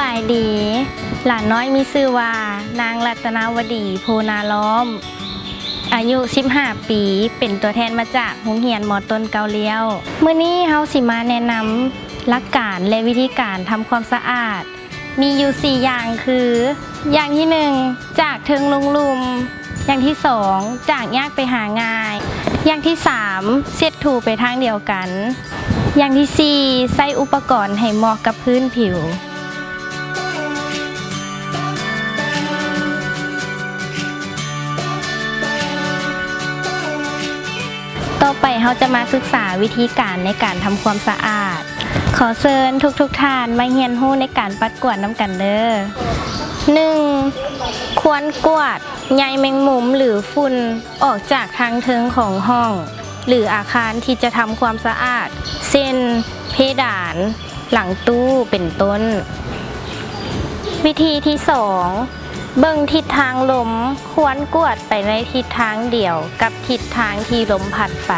ສະບາຍດີ, ຫຼານນ້ອຍມີຊື່ວ່າ ນາງລັດຕະນາວະດີ ໂພນາລ້ອມ ອາຍຸສິບຫ້າປີ, ເປັນຕົວແທນມາຈາກໂຮງຮຽນ ມ.ຕົ້ນ ເກົ້າລ້ຽວ. ມື້ນີ້ເຮົາຊິມາແນະນຳຫຼັກການ ແລະ ວິທີການທຳຄວາມສະອາດ ມີຢູ່ສີ່ຢ່າງຄື ຢ່າງທີໜຶ່ງ ຈາກເທິງລົງລຸ່ມ, ຢ່າງທີສອງ ຈາກຍາກໄປຫາງ່າຍ, ຢ່າງທີສາມ ເຊັດຖູໄປທາງດຽວກັນ, ຢ່າງທີສີ່ ໃຊ້ອຸປະກອນໃຫ້ເໝາະກັບພື້ນຜິວ. ຕໍ່ໄປເຮົາຈະມາສຶກສາວິທີການໃນການທຳຄວາມສະອາດ. ຂໍເຊີນທຸກໆທ່ານມາຮຽນຮູ້ໃນການປັດກວາດນຳກັນເດີ້. ໜຶ່ງ ຄວນກວາດໃຍແມງມຸມ ຫຼື ຝຸ່ນ ອອກຈາກທາງເທິງຂອງຫ້ອງ ຫຼື ອາຄານທີ່ຈະທຳຄວາມສະອາດ ເຊັ່ນ ເພດານ, ຫຼັງຕູ້ ເປັນຕົ້ນ. ວິທີທີສອງ ເບິ່ງທິດທາງລົມ, ຄວນກວາດໄປໃນທິດທາງດຽວກັບທິດທາງທີ່ລົມພັດໄປ.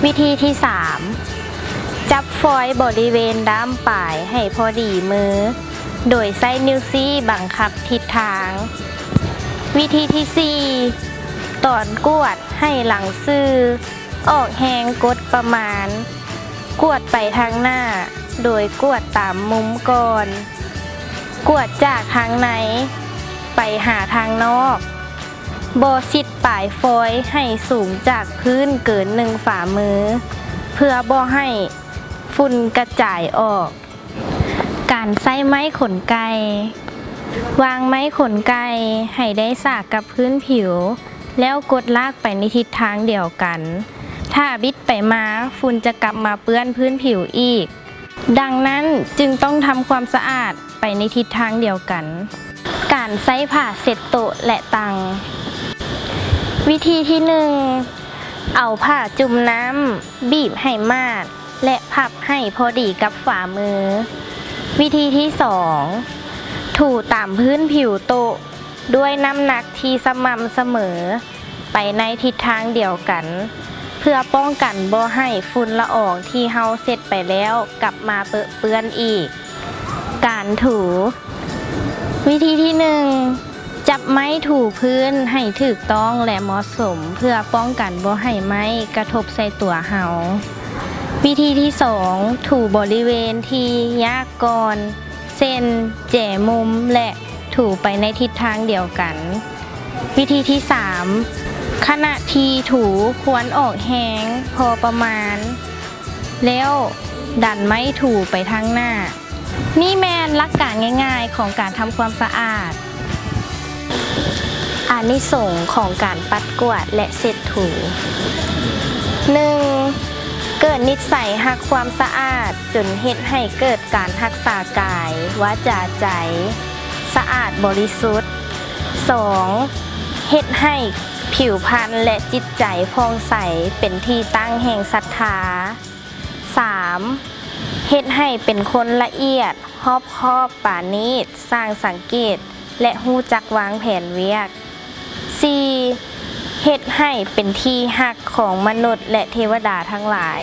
ວິທີທີສາມ ຈັບຟອຍບໍລິເວນດ້າມປາຍໃຫ້ພໍດີມື ໂດຍໃຊ້ນິ້ວຊີ້ບັງຄັບທິດທາງ. ວິທີທີສີ່ ຕອນກວາດໃຫ້ຫຼັງຊື່ ອອກແຮງກົດປະມານ, ກວາດໄປທາງໜ້າ ໂດຍກວາດຕາມມຸມກ່ອນ, ກວາດຈາກທາງໃນໄປຫາທາງນອກ, ບໍ່ຊິດປາຍຟອຍໃຫ້ສູງຈາກພື້ນເກີນໜຶ່ງຝ່າມື ເພື່ອບໍ່ໃຫ້ຝຸ່ນກະຈາຍອອກ. ການໃຊ້ໄມ້ຂົນໄກ່. ວາງໄມ້ຂົນໄກ່ໃຫ້ໄດ້ສາກກັບພື້ນຜິວ ແລ້ວກົດລາກໄປໃນທິດທາງດຽວກັນ. ຖ້າບິດໄປມາ, ຝຸ່ນຈະກັບມາເປື້ອນພື້ນຜິວອີກ. ດັ່ງນັ້ນຈຶ່ງຕ້ອງທຳຄວາມສະອາດໄປໃນທິດທາງດຽວກັນ. ການໃຊ້ຜ້າເຊັດໂຕະ ແລະ ຕັ່ງ. ວິທີທີໜຶ່ງ ເອົາຜ້າຈຸ່ມນ້ຳ ບີບໃຫ້ມາດ ແລະ ພັບໃຫ້ພໍດີກັບຝ່າມື. ວິທີທີສອງ ຖູຕາມພື້ນຜິວໂຕະ ດ້ວຍນ້ຳໜັກທີ່ສະໝ່ຳສະເໝີ ໄປໃນທິດທາງດຽວກັນ ເພື່ອປ້ອງກັນບໍ່ໃຫ້ຝຸ່ນລະອອງທີ່ເຮົາເຊັດໄປແລ້ວກັບມາເປິເປື້ອນອີກ. ການຖູ. ວິທີທີໜຶ່ງ ຈັບໄມ້ຖູພື້ນໃຫ້ຖືກຕ້ອງ ແລະ ເໝາະສົມ ເພື່ອປ້ອງກັນບໍ່ໃຫ້ໄມ້ກະທົບໃສ່ຕົວເຮົາ. ວິທີທີສອງ ຖູບໍລິເວນທີ່ຍາກກ່ອນ ເຊັ່ນ ແຈມຸມ ແລະ ຖູໄປໃນທິດທາງດຽວກັນ. ວິທີທີສາມ ຂະນະທີ່ຖູຄວນອອກແຮງພໍປະມານ ແລ້ວດັນໄມ້ຖູໄປທາງໜ້າ. ນີ້ແມ່ນຫຼັກການງ່າຍໆຂອງການທຳຄວາມສະອາດ. ອານິສົງຂອງການປັດກວາດ ແລະ ເຊັດຖູ. ໜຶ່ງ ເກີດນິດໄສຮັກຄວາມສະອາດ ຈົນເຮັດໃຫ້ເກີດການຮັກສາກາຍ, ວາຈາ, ໃຈ ສະອາດບໍລິສຸດ. ສອງ ເຮັດໃຫ້ຜິວພັນ ແລະ ຈິດໃຈຜ່ອງໃສ ເປັນທີ່ຕັ້ງແຫ່ງສັດທາ. ສາມ ເຮັດໃຫ້ເປັນຄົນລະອຽດ, ຮອບຄອບ, ປານີດ, ຊ່າງສັງເກດ ແລະ ຮູ້ຈັກວາງແຜນວຽກ. ສີ່ ເຮັດໃຫ້ເປັນທີ່ຮັກຂອງມະນຸດ ແລະ ເທວະດາທັງຫຼາຍ.